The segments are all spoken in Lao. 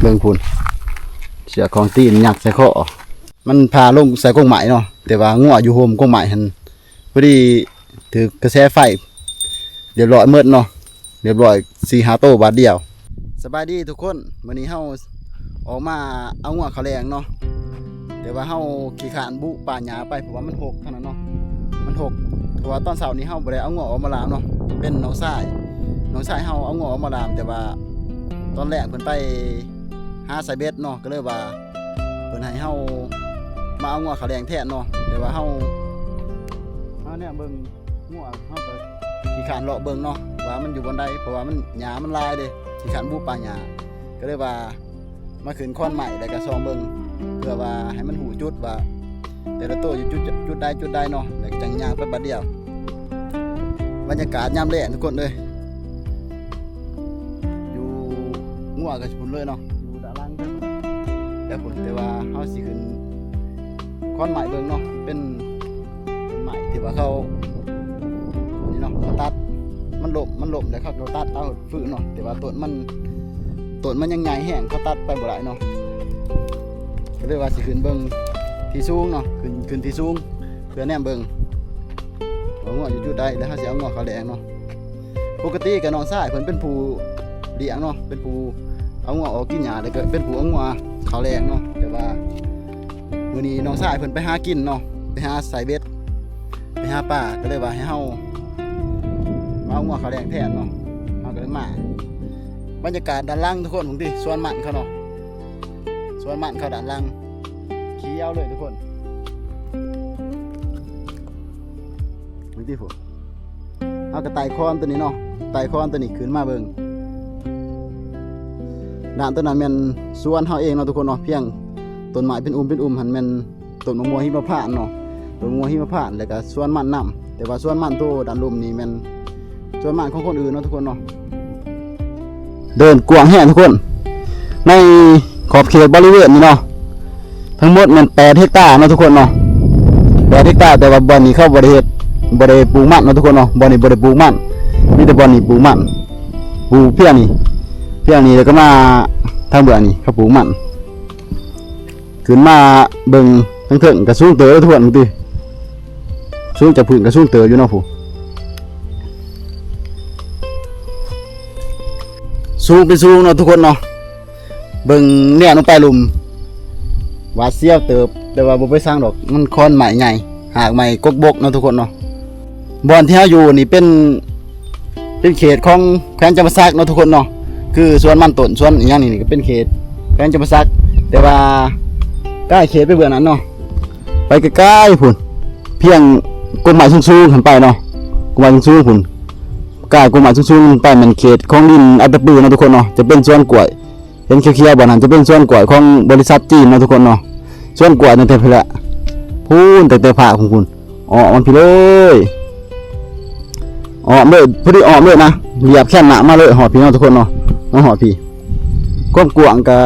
ເບິ່ງພຸ້ນ ເຊືອກຂອງຕີນຍັກໃສ່ຄໍ ມັນພາລົງໃສ່ກົງໄມ້ເນາະ ແຕ່ວ່າງົວຢູ່ໂຮມກົງໄມ້ຫັ້ນ ພໍດີຖືກກະແສໄຟ ລຽບຮ້ອຍໝົດເນາະ ລຽບຮ້ອຍສີ່ຫ້າໂຕບາດດຽວ. ສະບາຍດີທຸກຄົນ ມື້ນີ້ເຮົາອອກມາເອົາງົວເຂົ້າແລງເນາະ ແຕ່ວ່າເຮົາຂີ້ຄ້ານບຸປ່າຫຍ້າໄປ ເພາະວ່າມັນຮົກຂະໜາດເນາະ ມັນຮົກ ເພາະວ່າຕອນເຊົ້ານີ້ເຮົາບໍ່ໄດ້ເອົາງົວອອກມາລາມເນາະ ເປັນນ້ອງຊາຍ ນ້ອງຊາຍເຮົາເອົາງົວອອກມາລາມ ແຕ່ວ່າຕອນແລງເພິ່ນໄປຫາສາຍເບັດເນາະ ກໍເລີຍວ່າເພິ່ນໃຫ້ເຮົາມາເອົາງົວເຂົ້າແລງແທນເນາະ ແຕ່ວ່າເຮົາ ເຮົາແນມເບິ່ງ ງົວເຮົາກໍຂີ້ຄ້ານເລາະເບິ່ງເນາະ ວ່າມັນຢູ່ບ່ອນໃດ ເພາະວ່າມັນ ຫຍ້າມັນຫຼາຍເດ້ ຂີ້ຄ້ານບຸປ່າຫຍ້າ ກໍເລີຍວ່າມາຂຶ້ນຄອນໄມ້ ແລ້ວກໍສ່ອງເບິ່ງ ເພື່ອວ່າໃຫ້ມັນຮູ້ຈຸດວ່າ ແຕ່ລະໂຕຢູ່ຈຸດ ຈຸດໃດຈຸດໃດເນາະ ແລ້ວກໍຈັ່ງຍ່າງໄປບາດດຽວ. ບັນຍາກາດຍາມແລງທຸກຄົນເອີຍ ຢູ່ ງົວກໍຊິພຸ້ນເລີຍເນາະ ຢູ່ດ້ານຫຼັງເພິ່ນ ແຕ່ພຸ້ນ ແຕ່ວ່າເຮົາຊິຂຶ້ນຄອນໄມ້ເບິ່ງເນາະ ເປັນ ເປັນໄມ້ທີ່ວ່າເຂົາ ນີ້ເນາະ ເຂົາຕັດ ມັນລົ້ມ ມັນລົ້ມ ແລ້ວເຂົາກໍຕັດເອົາຟືນເນາະ ແຕ່ວ່າຕົ້ນມັນ ຕົ້ນມັນຍັງໃຫຍ່ແຮງ ເຂົາຕັດໄປບໍ່ໄດ້ເນາະ ກໍເລີຍວ່າຊິຂຶ້ນເບິ່ງທີ່ສູງເນາະ ຂຶ້ນ ຂຶ້ນທີ່ສູງ ເພື່ອແນມເບິ່ງວ່າງົວຢູ່ຈຸດໃດ ແລ້ວເຮົາຊິເອົາງົວເຂົ້າແລງເນາະ. ປົກກະຕິກໍນ້ອງຊາຍເພິ່ນເປັນຜູ້ລ້ຽງເນາະ ເປັນຜູ້ເອົາງົວອອກກິນຫຍ້າ ແລ້ວກໍເປັນຜູ້ເອົາງົວເຂົ້າແລງເນາະ ແຕ່ວ່າມື້ນີ້ນ້ອງຊາຍເພິ່ນໄປຫາກິນເນາະ ໄປຫາສາຍເບັດ ໄປຫາປາ ກໍເລີຍວ່າໃຫ້ເຮົາມາເອົາງົວເຂົ້າແລງແທນເນາະ ເຮົາກໍເລີຍມາ. ບັນຍາກາດດ້ານຫຼັງທຸກຄົນ ເບິ່ງຕິ ສວນມັນເຂົາເນາະ ສວນມັນເຂົາດ້ານຫຼັງ ຂຽວເລີຍທຸກຄົນ ເບິ່ງຕິພຸ້ນ ເຮົາກໍໄຕ່ຄອນຕົວນີ້ເນາະ ໄຕ່ຄອນຕົວນີ້ຂຶ້ນມາເບິ່ງ ດ້ານຕົວນັ້ນແມ່ນສວນເຮົາເອງເນາະທຸກຄົນເນາະ ພຽງຕົ້ນໄມ້ເປັນອຸ່ມເປັນອຸ່ມຫັ້ນແມ່ນ ຕົ້ນໝາກມ່ວງຫິມະພານເນາະ ຕົ້ນໝາກມ່ວງຫິມະພານ ແລ້ວກະສວນມັນນຳ ແຕ່ວ່າສວນມັນໂຕດ້ານລຸ່ມນີ້ແມ່ນສວນມັນຂອງຄົນອື່ນເນາະທຸກຄົນເນາະ. ເດີ່ນກວ້າງແຮງທຸກຄົນ ໃນຂອບເຂດບໍລິເວນນີ້ເນາະ ທັງໝົດແມ່ນແປດເຮັກຕາເນາະທຸກຄົນເນາະ ແປດເຮັກຕາ ແຕ່ວ່າບ່ອນນີ້ເຂົາບໍ່ໄດ້ເຮັດ ບໍ່ໄດ້ປູກມັນເນາະທຸກຄົນເນາະ ບ່ອນນີ້ບໍ່ໄດ້ປູກມັນ ມີແຕ່ບ່ອນນີ້ປູກມັນ ປູກພຽງນີ້ ພຽງນີ້ ແລ້ວກໍມາທາງເບື້ອງນີ້ເຂົາປູກມັນ. ຂຶ້ນມາເບິ່ງທາງເທິງກໍສູງເຕີບທຸກຄົນ ເບິ່ງຕິ ສູງຈາກພື້ນກໍສູງເຕີບຢູ່ເນາະ ຜູ້ ສູງເປັນສູງເນາະທຸກຄົນເນາະ ເບິ່ງແນມລົງໄປລຸ່ມ ຫວາດສຽວເຕີບ ແຕ່ວ່າບໍ່ໄປສັງດອກ ມັນຄອນໄມ້ໃຫຍ່ ຮາກໄມ້ກົກບົກເນາະທຸກຄົນເນາະ. ບ່ອນທີ່ເຮົາຢູ່ນີ້ເປັນ ເປັນເຂດຂອງແຂວງຈຳປາສັກເນາະທຸກຄົນເນາະ ຄືສວນມັນຕົ້ນ ສວນອີ່ຫຍັງນີ້ ນີ້ກໍເປັນເຂດແຂວງຈຳປາສັກ ແຕ່ວ່າກາຍເຂດໄປເບື້ອງນັ້ນເນາະ ໄປໄກໆພຸ້ນ ພຽງກົກໄມ້ສູງໆຂຶ້ນໄປເນາະ ກົກໄມ້ສູງໆພຸ້ນ ກາຍກົກໄມ້ສູງໆຂຶ້ນໄປແມ່ນເຂດຂອງດິນອັດຕະປືເນາະທຸກຄົນເນາະ ຈະເປັນສວນກ້ວຍ ເຫັນຂຽວໆບ່ອນນັ້ນຈະເປັນສວນກ້ວຍຂອງບໍລິສັດຈີນເນາະທຸກຄົນເນາະ ສວນກ້ວຍຕັ້ງແຕ່ພຸ້ນແຫຼະ ພຸ້ນ ຕັ້ງແຕ່ພາກພຸ້ນ ອ້ອມມາພີ້ເລີຍ ອ້ອມເລີຍ ພໍດີອ້ອມເລີຍນະ ລຽບແຄມນ້ຳມາເລີຍ ຮອດພີ້ເນາະທຸກຄົນເນາະ ມາຮອດພີ້ ຄວາມກວ້າງກະ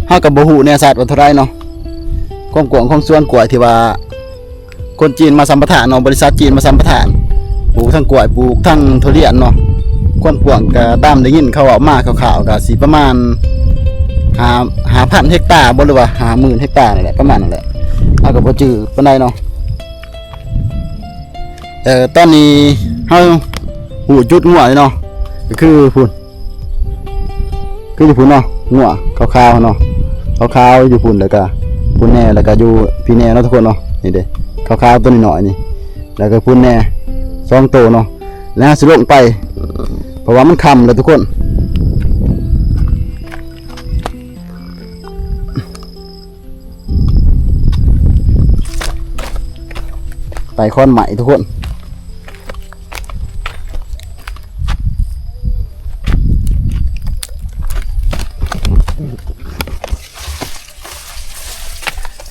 ເຮົາກະບໍ່ຮູ້ແນ່ຊັດວ່າເທົ່າໃດເນາະ ຄວາມກວ້າງຂອງສວນກ້ວຍທີ່ວ່າ ຄົນຈີນມາສຳປະທານເນາະ ບໍລິສັດຈີນມາສຳປະທານ ປູກທັງກ້ວຍ ປູກທັງທຸລຽນເນາະ ຄວາມກວ້າງກະຕາມໄດ້ຍິນເຂົາເວົ້າມາຄ່າວໆ ກະຊິປະມານ ຫ້າ ຫ້າພັນເຮັກຕາບໍ ຫຼືວ່າຫ້າໝື່ນເຮັກຕານີ້ແຫຼະ ປະມານນັ້ນແຫຼະ ເຮົາກະບໍ່ຈື່ປານໃດເນາະ. ເອີ ຕອນນີ້ເຮົາຮູ້ຈຸດງົວແລ້ວເນາະ ກະຄືພຸ້ນ ຄືຢູ່ພຸ້ນເນາະ ງົວຂາວໆເນາະ ຂາວໆຢູ່ພຸ້ນ ແລ້ວກະພຸ້ນແດ່ ແລ້ວກະຢູ່ພີ້ແດ່ເນາະທຸກຄົນເນາະ ນີ້ເດ້ ຂາວໆຕົວນ້ອຍໆນີ້ ແລ້ວກະພຸ້ນແດ່ສອງໂຕເນາະ ແລ້ວເຮົາຊິລົງໄປ ເພາະວ່າມັນຄ່ຳແລ້ວທຸກຄົນ. ໄຕ່ຄອນໄມ້ທຸກຄົນ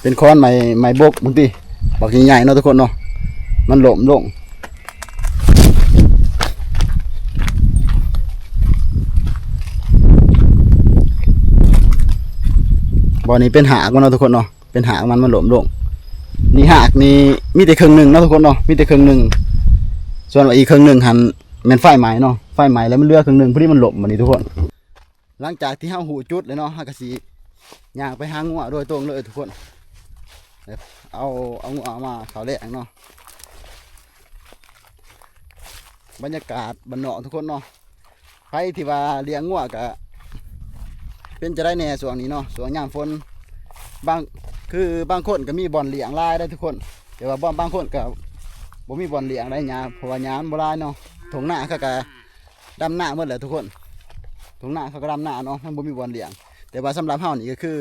ເປັນຄອນໄມ້ ໄມ້ບົກ ບາງທີບັກໃຫຍ່ໆເນາະທຸກຄົນເນາະ ມັນລົ້ມລົງ. ບ່ອນນີ້ເປັນຮາກມັນເນາະທຸກຄົນເນາະ ເປັນຮາກມັນ ມັນລົ້ມລົງ ນີ້ຮາກນີ້ມີແຕ່ເຄິ່ງໜຶ່ງເນາະທຸກຄົນເນາະ ມີແຕ່ເຄິ່ງໜຶ່ງ ສ່ວນວ່າອີກເຄິ່ງໜຶ່ງຫັ້ນແມ່ນໄຟໄໝ້ເນາະ ໄຟໄໝ້ແລ້ວມັນເຫຼືອເຄິ່ງໜຶ່ງ ພໍດີມັນລົ້ມ ບາດນີ້ທຸກຄົນ. ຫຼັງຈາກທີ່ເຮົາຮູ້ຈຸດແລ້ວເນາະ ເຮົາກໍຊິຍ່າງໄປຫາງົວໂດຍຕົງເລີຍທຸກຄົນ. ເອົາ ເອົາງົວມາເຂົ້າແລງເນາະ. ບັນຍາກາດບ້ານນອກທຸກຄົນເນາະ. ໃຜທີ່ວ່າລ້ຽງງົວກະເປັນຈັ່ງໃດແດ່ຊ່ວງນີ້ເນາະ ຊ່ວງຍາມຝົນ ບາງ ຄືບາງຄົນກໍມີບ່ອນລ້ຽງຫຼາຍໄດ໋ທຸກຄົນ ແຕ່ວ່າບາງ ບາງຄົນກໍບໍ່ມີບ່ອນລ້ຽງໄດ໋ຫຍ້າ ເພາະວ່າຫຍ້າມັນບໍ່ຫຼາຍເນາະ. ທົ່ງນາເຂົາກໍດຳນາໝົດແຫຼະທຸກຄົນ ທົ່ງນາເຂົາກໍດຳນາເນາະ ມັນບໍ່ມີບ່ອນລ້ຽງ. ແຕ່ວ່າສຳລັບເຮົານີ້ກໍຄື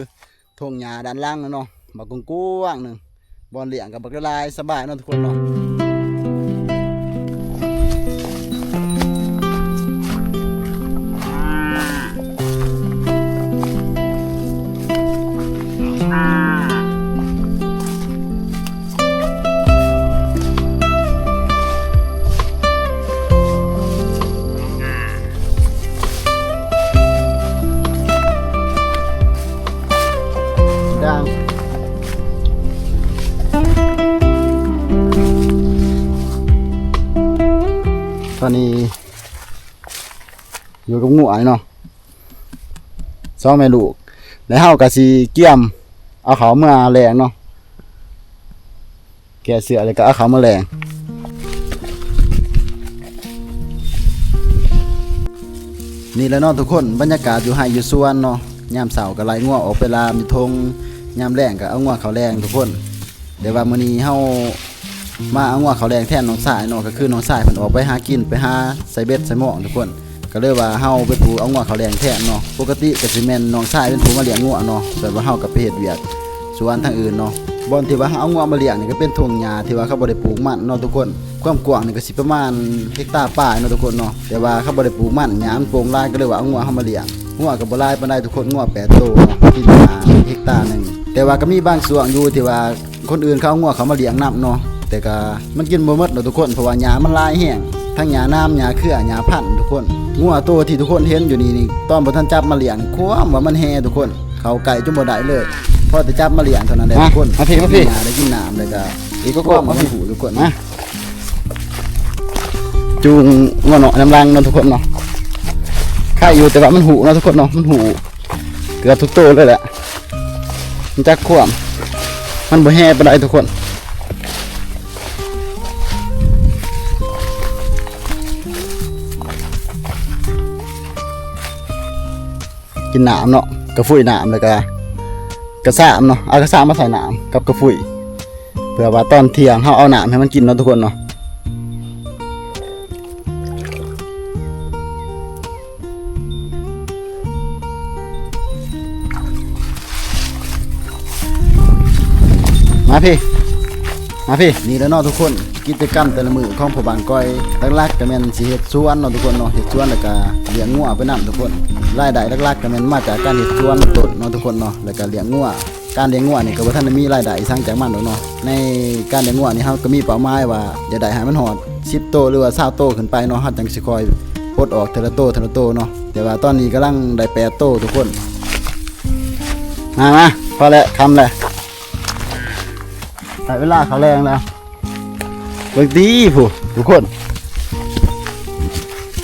ທົ່ງຫຍ້າດ້ານຫຼັງເນາະ ບັກກວ້າງໆໜຶ່ງ ບ່ອນລ້ຽງກໍບັກຫຼາຍໆ ສະບາຍເນາະທຸກຄົນເນາະ. ຕອນນີ້ຢູ່ກັບງົວເນາະ ສອງແມ່ລູກ ແລ້ວເຮົາກໍຊິກຽມເອົາເຂົ້າເມືອແລງເນາະ ແກະເຊືອກແລ້ວກໍເອົາເຂົ້າມາແລງ. ນີ້ແຫຼະເນາະທຸກຄົນ ບັນຍາກາດຢູ່ໄຮ່ຢູ່ສວນເນາະ ຍາມເຊົ້າກໍໄລ່ງົວອອກໄປລາມຢູ່ທົ່ງ ຍາມແລງກໍເອົາງົວເຂົ້າແລງທຸກຄົນ. ແຕ່ວ່າມື້ນີ້ເຮົາມາເອົາງົວເຂົ້າແລງແທນນ້ອງຊາຍເນາະ ກໍຄືນ້ອງຊາຍເພິ່ນອອກໄປຫາກິນ ໄປຫາໃສ່ເບັດໃສ່ມອງທຸກຄົນ ກໍເລີຍວ່າເຮົາເປັນຜູ້ເອົາງົວເຂົ້າແລງແທນເນາະ. ປົກກະຕິກໍຊິແມ່ນນ້ອງຊາຍເປັນຜູ້ມາລ້ຽງງົວເນາະ ສ່ວນວ່າເຮົາກໍໄປເຮັດວຽກສວນທາງອື່ນເນາະ. ບ່ອນທີ່ວ່າເຮົາເອົາງົວມາລ້ຽງນີ້ກໍເປັນທົ່ງຫຍ້າທີ່ວ່າເຂົາບໍ່ໄດ້ປູກມັນເນາະທຸກຄົນ ຄວາມກວ້າງນີ້ກໍຊິປະມານເຮັກຕາປາຍເນາະທຸກຄົນເນາະ ແຕ່ວ່າເຂົາບໍ່ໄດ້ປູກມັນ ຫຍ້າມັນໂປ່ງຫຼາຍ ກໍເລີຍວ່າເອົາງົວເຮົາມາລ້ຽງ. ງົວກໍບໍ່ຫຼາຍປານໃດທຸກຄົນ ງົວແປດໂຕເນາະ ກິນຫຍ້າເຮັກຕາໜຶ່ງ ແຕ່ວ່າກໍມີບາງຊ່ວງຢູ່ທີ່ວ່າ ຄົນອື່ນເຂົາເອົາງົວເຂົ້າມາລ້ຽງນຳເນາະ ແຕ່ກະມັນກິນບໍ່ໝົດດອກທຸກຄົນ ເພາະວ່າຫຍ້າມັນຫຼາຍແຮງ ທັງຫຍ້າໜາມ ຫຍ້າເຄືອ ຫຍ້າພັນທຸກຄົນ. ງົວໂຕທີ່ທຸກຄົນເຫັນຢູ່ນີ້ນີ້ ຕອນບໍ່ທັນຈັບມາລ້ຽງ ຄວາມວ່າມັນແຮ່ທຸກຄົນ ເຂົ້າໃກ້ຈົນບໍ່ໄດ້ເລີຍ ພໍແຕ່ຈັບມາລ້ຽງເທົ່ານັ້ນແຫຼະທຸກຄົນ. ມາ ມາພີ້ ມາພີ້ ກິນຫຍ້າໄດ້ກິນນ້ຳ ແລ້ວກະ ອີກກໍ ມາ ມັນຮູ້ທຸກຄົນ ມາ ຈູງງົວນ້ອຍນຳຫຼັງເນາະທຸກຄົນເນາະ. ໄຄຢູ່ ແຕ່ວ່າມັນຮູ້ເນາະທຸກຄົນເນາະ ມັນຮູ້ເກືອບທຸກໂຕເລີຍແຫຼະ. ມັນຈັກຄວາມ ມັນບໍ່ແຮ່ປານໃດທຸກຄົນ. ກິນນ້ຳເນາະ ກະຟຸ້ຍນ້ຳ ແລ້ວກະກະຊາມເນາະ ເອົາກະຊາມມາໃສ່ນ້ຳກັບກະຟຸ້ຍ ເພື່ອວ່າຕອນທ່ຽງເຮົາເອົານ້ຳໃຫ້ມັນກິນເນາະທຸກຄົນເນາະ. ມາພີ້ ມາພີ້. ນີ້ແຫຼະເນາະທຸກຄົນ ກິດຈະກຳແຕ່ລະມື້ຂອງພໍ່ບ້ານກ້ອຍ ຫຼັກໆກໍແມ່ນຊິເຮັດສວນເນາະທຸກຄົນເນາະ ເຮັດສວນແລ້ວກໍລ້ຽງງົວໄປນຳທຸກຄົນ. ລາຍໄດ້ຫຼັກໆກໍແມ່ນມາຈາກການເຮັດສວນຕົ້ນເນາະທຸກຄົນເນາະ ແລ້ວກໍລ້ຽງງົວ. ການລ້ຽງງົວນີ້ກໍບໍ່ທັນໄດ້ມີລາຍໄດ້ອີ່ສັງຈາກມັນດອກເນາະ. ໃນການລ້ຽງງົວນີ້ ເຮົາກໍມີເປົ້າໝາຍວ່າຢາກໄດ້ໃຫ້ມັນຮອດສິບໂຕ ຫຼືວ່າຊາວໂຕຂຶ້ນໄປເນາະ ເຮົາຈັ່ງຊິຄ່ອຍປົດອອກເທື່ອລະໂຕ ເທື່ອລະໂຕເນາະ. ແຕ່ວ່າຕອນນີ້ກຳລັງໄດ້ແປດໂຕທຸກຄົນ. ມາ ມາ ພໍແລ້ວ ຄ່ຳແລ້ວ ໄດ້ເວລາເຂົ້າແລງແລ້ວ. ເບິ່ງຕິຜູ້ ທຸກຄົນ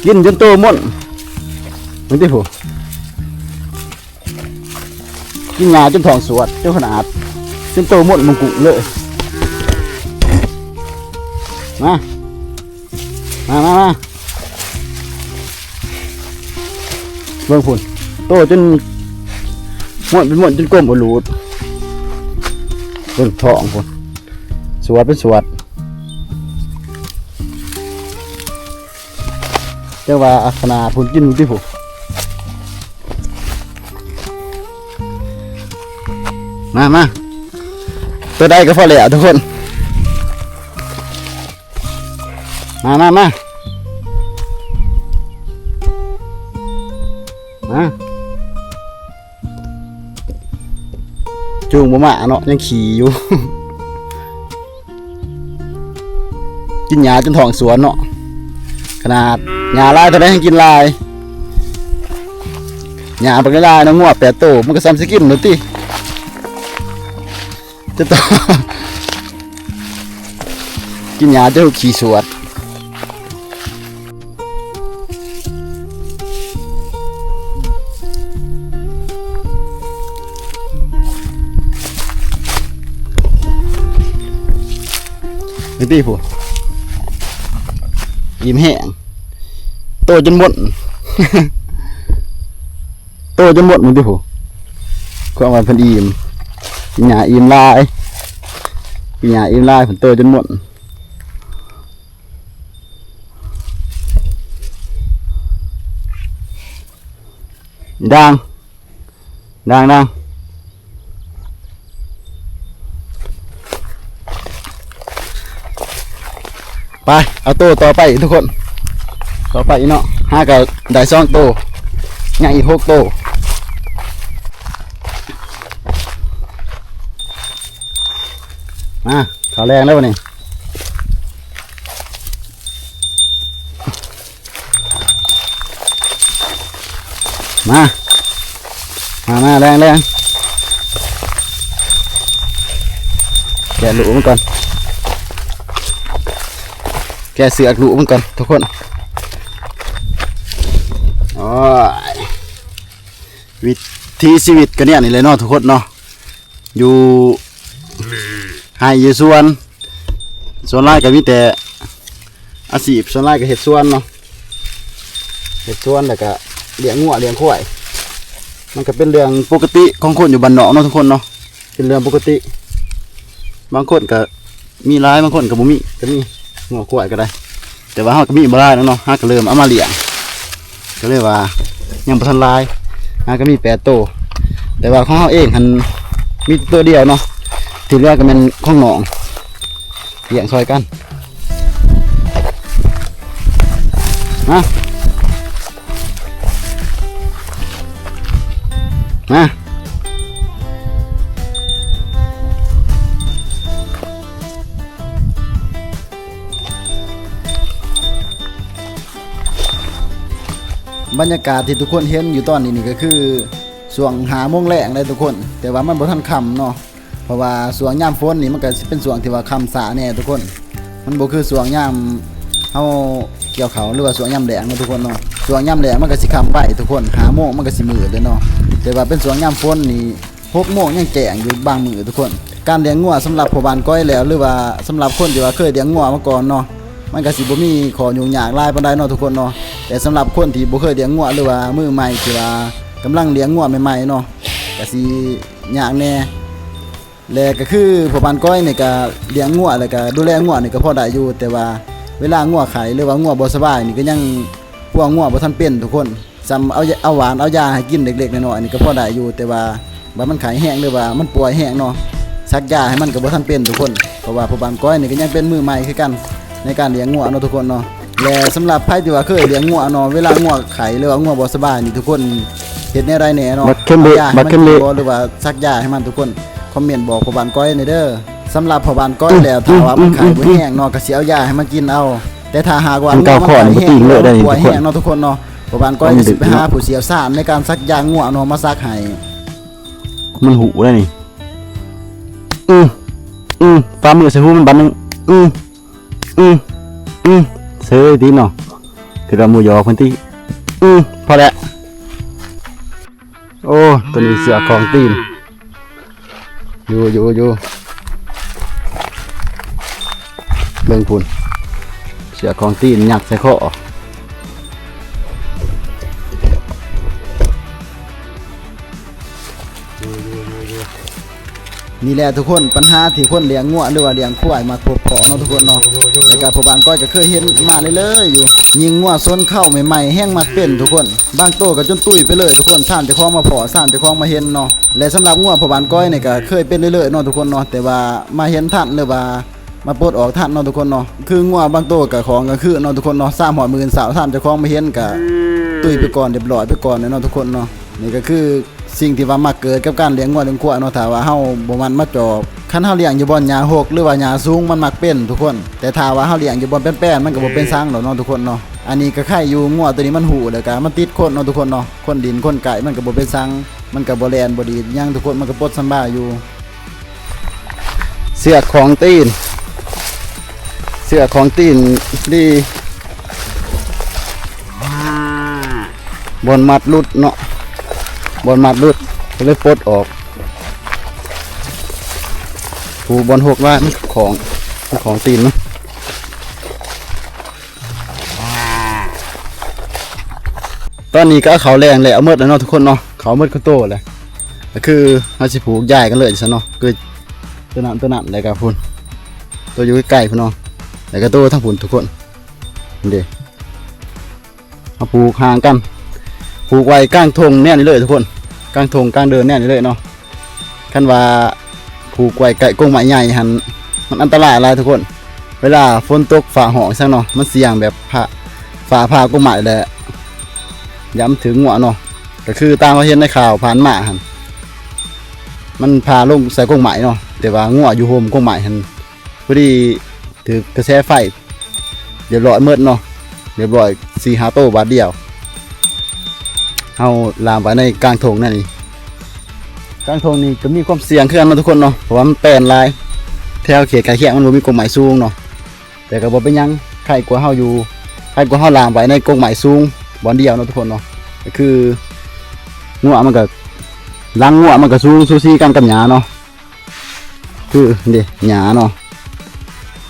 ກິນຈົນໂຕມົ້ນ ເບິ່ງຕິຜູ້. ກິນຫຍ້າຈົນທ້ອງສວດ ຈົນຂະໜາດ ຈົນໂຕມົ້ນມົງກຸເລີຍ. ມາ ມາ ມາ ມາ ເບິ່ງພຸ້ນ ໂຕຈົນມ້ວນເປັນມ້ວນ ຈົນກົມບໍ່ຫຼູດ. ເບິ່ງທ້ອງພຸ້ນ ສວດເປັນສວດ. ຈັ່ງວ່າອັກຂະນາພຸ້ນ ກິນພຸ້ນຕິຜູ້. ມາ ມາ ໂຕໃດກໍພໍແລ້ວທຸກຄົນ. ມາ ມາ ມາ ມາ. ຈູງບໍ່ມາເນາະ ຍັງຂີ່ຢູ່. ກິນຫຍ້າຈົນທ້ອງສວນເນາະ ຂະໜາດຫຍ້າຫຼາຍເທົ່າໃດຍັງກິນຫຼາຍ. ຫຍ້າບັກຫຼາຍໆເນາະ ງົວແປດໂຕ ມັນກໍສ່ຳຊິກິນໂລດຕິ. ຈະຕ້ອງ ກິນຫຍ້າຈົນຂີ້ສວດ. ຢູ່ຕິພຸ້ນ ອີ່ມແຮງ ໂຕຈົນໝົດ ໂຕຈົນໝົດ ເບິ່ງຕິພຸ້ນ ຄວາມວ່າເພິ່ນອີ່ມ ກິນຫຍ້າອີ່ມຫຼາຍ ກິນຫຍ້າອີ່ມຫຼາຍ ເພິ່ນໂຕຈົນໝົດ. ດ່າງ ດ່າງ ດ່າງ ໄປ ເອົາໂຕຕໍ່ໄປທຸກຄົນ ຕໍ່ໄປອີກເນາະ ຫາກະໄດ້ສອງໂຕ ຍັງອີກຫົກໂຕ ມາ ເຂົ້າແລງແລ້ວບັດນີ້. ມາ ມາ ມາ ແລງ ແລງ ແກະລູກມັນກ່ອນ ແກະເຊືອກລູກມັນກ່ອນທຸກຄົນ ໂອ້ຍ ວິຖີຊີວິດກໍແນວນີ້ແຫຼະເນາະ ທຸກຄົນເນາະ ຢູ່ໄຮ່ຢູ່ສວນ ສ່ວນຫຼາຍກໍມີແຕ່ອາຊີບ ສ່ວນຫຼາຍກໍເຮັດສວນເນາະ ເຮັດສວນແລ້ວກໍລ້ຽງງົວລ້ຽງຄວາຍ ມັນກໍເປັນເລື່ອງປົກກະຕິຂອງຄົນຢູ່ບ້ານນອກເນາະທຸກຄົນເນາະ ເປັນເລື່ອງປົກກະຕິ ບາງຄົນກໍມີຫຼາຍ ບາງຄົນກໍບໍ່ມີ ກໍມີງົວຄວາຍກໍໄດ້ ແຕ່ວ່າເຮົາກໍມີບໍ່ຫຼາຍແລ້ວເນາະ ເຮົາກໍເລີ່ມເອົາມາລ້ຽງ ກໍເລີຍວ່າຍັງບໍ່ທັນຫຼາຍ ເຮົາກໍມີແປດໂຕ ແຕ່ວ່າຂອງເຮົາເອງຫັ້ນມີແຕ່ໂຕດຽວເນາະ ທີ່ເຫຼືອກໍແມ່ນຂອງນ້ອງ ລ້ຽງຊ່ອຍກັນ ມາ ມາ. ບັນຍາກາດທີ່ທຸກຄົນເຫັນຢູ່ຕອນນີ້ນີ້ກໍຄືຊ່ວງຫ້າໂມງແລງເດ້ທຸກຄົນ ແຕ່ວ່າມັນບໍ່ທັນຄ່ຳເນາະ ເພາະວ່າຊ່ວງຍາມຝົນນີ້ມັນກໍຊິເປັນຊ່ວງທີ່ວ່າຄ່ຳຊ້າແດ່ທຸກຄົນ ມັນບໍ່ຄືຊ່ວງຍາມເຮົາກ່ຽວເຂົ້າ ຫຼືວ່າຊ່ວງຍາມແລ້ງເນາະທຸກຄົນເນາະ ຊ່ວງຍາມແລ້ງມັນກໍຊິຄ່ຳໄວທຸກຄົນ ຫ້າໂມງມັນກໍຊິມືດແລ້ວເນາະ ແຕ່ວ່າເປັນຊ່ວງຍາມຝົນນີ້ ຫົກໂມງຍັງແຈ້ງຢູ່ບາງມື້ທຸກຄົນ ການລ້ຽງງົວສຳລັບພໍ່ບ້ານກ້ອຍແລ້ວ ຫຼືວ່າສຳລັບຄົນທີ່ວ່າເຄີຍລ້ຽງງົວມາກ່ອນເນາະ ມັນກໍຊິບໍ່ມີຂໍ້ຫຍຸ້ງຍາກຫຼາຍປານໃດເນາະທຸກຄົນເນາະ ແຕ່ສຳລັບຄົນທີ່ບໍ່ເຄີຍລ້ຽງງົວ ຫຼືວ່າມືໃໝ່ທີ່ວ່າກຳລັງລ້ຽງງົວໃໝ່ໆເນາະ ກໍຊິຍາກແດ່ ແລະກໍຄືພໍ່ບ້ານກ້ອຍນີ້ກໍລ້ຽງງົວ ແລ້ວກໍດູແລງົວນີ້ກໍພໍໄດ້ຢູ່ ແຕ່ວ່າເວລາງົວໄຂ້ ຫຼືວ່າງົວບໍ່ສະບາຍນີ້ ກໍຍັງປົວງົວບໍ່ທັນເປັນທຸກຄົນ. ສ່ຳເອົາ ເອົາຫວ່ານເອົາຢາໃຫ້ກິນເລັກໆນ້ອຍໆນີ້ກໍພໍໄດ້ຢູ່ ແຕ່ວ່າບາດມັນໄຂ້ແຮງ ຫຼືວ່າມັນປ່ວຍແຮງເນາະ ສັກຢາໃຫ້ມັນກໍບໍ່ທັນເປັນທຸກຄົນ ເພາະວ່າພໍ່ບ້ານກ້ອຍນີ້ກໍຍັງເປັນມືໃໝ່ຄືກັນໃນການລ້ຽງງົວເນາະທຸກຄົນເນາະ ແລະສຳລັບໃຜທີ່ວ່າເຄີຍລ້ຽງງົວເນາະ ເວລາງົວໄຂ້ ຫຼືວ່າງົວບໍ່ສະບາຍນີ້ ທຸກຄົນເຮັດແນວໃດແດ່ເນາະ ເອົາຢາໃຫ້ມັນກິນບໍ່ ຫຼືວ່າສັກຢາໃຫ້ມັນ ທຸກຄົນຄອມເມັນບອກພໍ່ບ້ານກ້ອຍແດ່ເດີ. ສຳລັບພໍ່ບ້ານກ້ອຍແລ້ວ ຖ້າວ່າມັນໄຂ້ບໍ່ແຮງເນາະ ກໍຊິເອົາຢາໃຫ້ມັນກິນເອົາ ແຕ່ຖ້າຫາກວ່າງົວມັນໄຂ້ແຮງ ຫຼືວ່າມັນປ່ວຍແຮງເນາະທຸກຄົນເນາະ ພໍ່ບ້ານກ້ອຍກໍຊິໄປຫາຜູ້ຊ່ຽວຊານໃນການສັກຢາງົວເນາະ ມາສັກໃຫ້ ມັນຫູໄດ້ນີ້ ອື ອື ຝ່າມືໃສ່ຫູມັນບາດໜຶ່ງ ອື ອື ອື ເຊີຍຕິເນາະ ຄືວ່າໝູຢອກເພິ່ນຕິ ອື ພໍແລ້ວ. ໂອ້ ຕົວນີ້ເຊືອກຂອງຕີນ ຢູ່ ຢູ່ ຢູ່ ເບິ່ງພຸ້ນ ເຊືອກຂອງຕີນຍັດໃສ່ຄໍ ນີ້ແຫຼະທຸກຄົນ ບັນຫາທີ່ຄົນລ້ຽງງົວ ຫຼືວ່າລ້ຽງຄວາຍມັກພົບພໍ້ເນາະທຸກຄົນເນາະ ແລ້ວກໍພໍ່ບ້ານກ້ອຍກໍເຄີຍເຫັນມາເລື້ອຍໆຢູ່ ຍິ່ງງົວຊົນເຂົ້າໃໝ່ໆແຮ່ງມັກເປັນທຸກຄົນ ບາງໂຕກໍຈົນຕຸ້ຍໄປເລີຍທຸກຄົນ ຊ້ຳເຈົ້າຂອງມາພໍ້ ຊ້ຳເຈົ້າຂອງມາເຫັນເນາະ ແລະສຳລັບງົວພໍ່ບ້ານກ້ອຍນີ້ກໍເຄີຍເປັນເລື້ອຍໆເນາະທຸກຄົນເນາະ ແຕ່ວ່າມາເຫັນທັນ ຫຼືວ່າມາປົດອອກທັນເນາະທຸກຄົນເນາະ ຄືງົວບາງໂຕກໍຂອງກາງຄືນເນາະທຸກຄົນເນາະ ຊ້ຳຮອດມື້ເຊົ້າ ຊ້ຳເຈົ້າຂອງມາເຫັນກໍຕຸ້ຍໄປກ່ອນ ຮຽບຮ້ອຍໄປກ່ອນເນາະທຸກຄົນເນາະ ນີ້ກໍຄື ສິ່ງທີ່ວ່າມັກເກີດກັບການລ້ຽງງົວລ້ຽງຄວາຍເນາະ ຖ້າວ່າເຮົາບໍ່ໝັ່ນມາຈອບ ຄັນເຮົາລ້ຽງຢູ່ບ່ອນຫຍ້າຮົກ ຫຼືວ່າຫຍ້າສູງ ມັນມັກເປັນທຸກຄົນ ແຕ່ຖ້າວ່າເຮົາລ້ຽງຢູ່ບ່ອນແປນໆ ມັນກໍບໍ່ເປັນສັງດອກເນາະທຸກຄົນເນາະ ອັນນີ້ກໍໄຄຢູ່ ງົວໂຕນີ້ມັນຮູ້ ແລ້ວກໍມັນຕິດຄົນເນາະທຸກຄົນເນາະ ຄົນດິນຄົນໃກ້ ມັນກໍບໍ່ເປັນສັງ ມັນກໍບໍ່ແລ່ນບໍ່ດີດຫຍັງທຸກຄົນ ມັນກໍປົດສະບາຍຢູ່. ເຊືອກຂອງຕີນ ເຊືອກຂອງຕີນດີ ບ່ອນມັດຫຼຸດເນາະ ບ່ອນມັດຫຼຸດ ກໍເລີຍປົດອອກ ຜູ້ບ່ອນຫົກລາຍ ມັນຂອງ ມັນຂອງຕີນມັນ ອັນນີ້ກໍເອົາເຂົ້າແລ້ງແລ້ວ ເອົາໝົດແລ້ວເນາະທຸກຄົນເນາະ ເຂົ້າໝົດຄືໂຕແລ້ວ ກໍຄືເຮົາຊິຜູກຢາຍກັນເລີຍຊັ້ນເນາະ ຄືໂຕນັ້ນ ໂຕນັ້ນ ແລ້ວກໍພຸ້ນ ໂຕຢູ່ໃກ້ໆພຸ້ນເນາະ ແລ້ວກໍໂຕທາງພຸ້ນທຸກຄົນ ນີ້ເດ້ ເຮົາຜູກຫ່າງກັນ ຜູກໄວ້ກາງທົ່ງແນວນີ້ເລີຍທຸກຄົນ ກາງທົ່ງກາງເດີ່ນແນວນີ້ເລີຍເນາະ ຄັນວ່າຜູກໄວ້ໃກ້ກົກໄມ້ໃຫຍ່ຫັ້ນ ມັນອັນຕະລາຍຫຼາຍທຸກຄົນ ເວລາຝົນຕົກຟ້າຮ້ອງຊັ້ນເນາະ ມັນສ່ຽງແບບຟ້າ ຟ້າຜ່າກົກໄມ້ ແລະ ຢ້ານມັນຖືກງົວເນາະ ກໍຄືຕາມເຮົາເຫັນໃນຂ່າວຜ່ານມາຫັ້ນ ມັນຜ່າລົງໃສ່ກົກໄມ້ເນາະ ແຕ່ວ່າງົວຢູ່ໂຮມກົກໄມ້ຫັ້ນ ພໍດີຖືກກະແສໄຟ ຮຽບຮ້ອຍໝົດເນາະ ຮຽບຮ້ອຍສີ່ຫ້າໂຕບາດດຽວ ເຮົາລາມໄວ້ໃນກາງທົ່ງນັ້ນນີ້ ກາງທົ່ງນີ້ກໍມີຄວາມສ່ຽງຄືກັນເນາະທຸກຄົນເນາະ ເພາະວ່າມັນແປນຫຼາຍ ແຖວເຂດໃກ້ຄຽງມັນບໍ່ມີກົກໄມ້ສູງເນາະ ແຕ່ກໍບໍ່ເປັນຫຍັງ ໄຄກວ່າເຮົາຢູ່ ໄຄກວ່າເຮົາລາມໄວ້ໃນກົກໄມ້ສູງບ່ອນດຽວເນາະທຸກຄົນເນາະ ກໍຄືງົວມັນກໍ ຫຼັງງົວມັນກໍສູງສູສີກັນກັບຫຍ້າເນາະ ຄືເດ້ ຫຍ້າເນາະ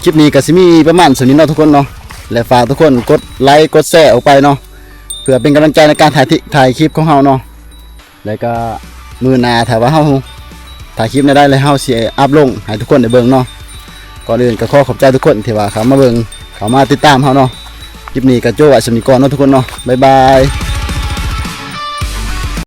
ຄລິບນີ້ກໍຊິມີປະມານສ່ຳນີ້ເນາະທຸກຄົນເນາະ ແລະ ຝາກທຸກຄົນກົດໄລກົດແຊອອກໄປເນາະ ເພື່ອເປັນກຳລັງໃຈໃນການຖ່າຍ ຖ່າຍຄລິບຂອງເຮົາເນາະ ແລ້ວກໍມື້ໜ້າຖ້າວ່າເຮົາຖ່າຍຄລິບແນວໃດ ແລ້ວເຮົາຊິອັບລົງໃຫ້ທຸກຄົນໄດ້ເບິ່ງເນາະ ກ່ອນອື່ນກໍຂໍຂອບໃຈທຸກຄົນທີ່ວ່າເຂົ້າມາເບິ່ງ ເຂົ້າມາຕິດຕາມເຮົາເນາະ ຄລິບນີ້ກໍໂຈະໄວ້ສ່ຳນີ້ກ່ອນເນາະທຸກຄົນເນາະ ບາຍບາຍ.